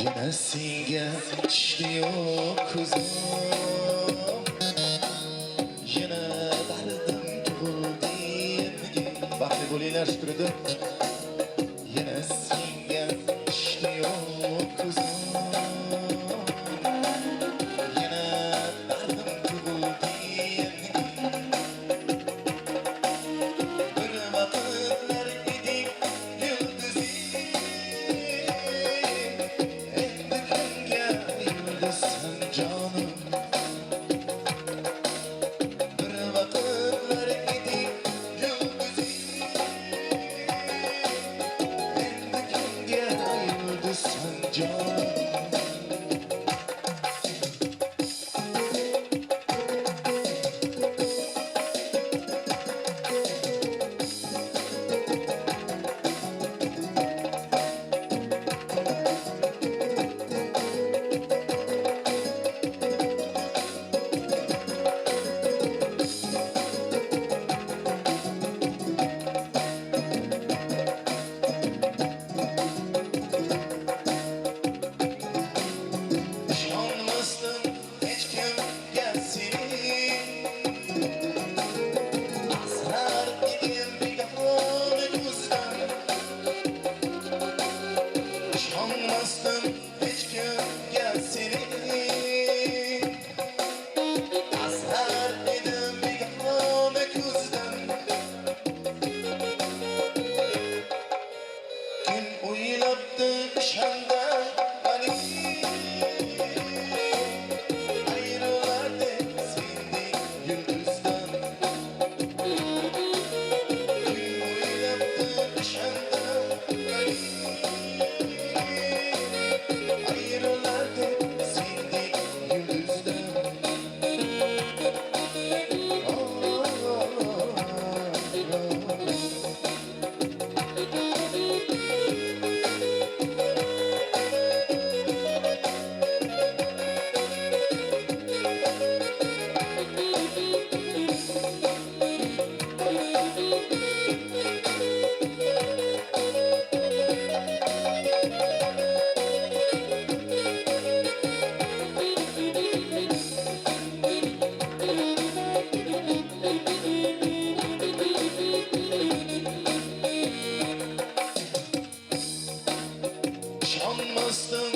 Yana senga tushdi yo'q ko'zim, yana dardim tug'ildi engi. Baxtli bo'linglar, Shukriddin. Yana senga tushdi yo'q ko'zim, yana dardim tug'ildi engi. Bir vaqtlar edik yulduzim, endi kimga yulduzsan, jonim? Bir vaqtlar edik yulduzim, endi kimga yulduzsan, jonim? Ishonmasdim hech kimga seni, asrar edim begona ko'zdan. Ishonmasdim hech kimga seni, asrar edim begona ko'zdan. Kim o'ylabdi o'shanda mani ayrilar deb sendek yulduzdan? Kim o'ylabdi o'shanda mani ayrilar deb sendek yulduzdan? Oh, oh, oh, oh. Ishonmasdim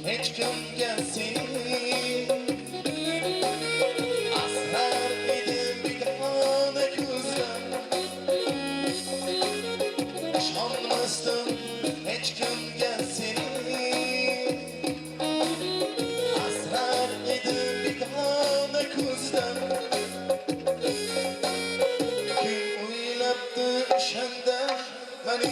hech kimga seni, asrar edim begona ko'zdan. Ishonmasdim hech kimga seni, asrar edim begona ko'zdan. Kim o'ylabdi o'shanda mani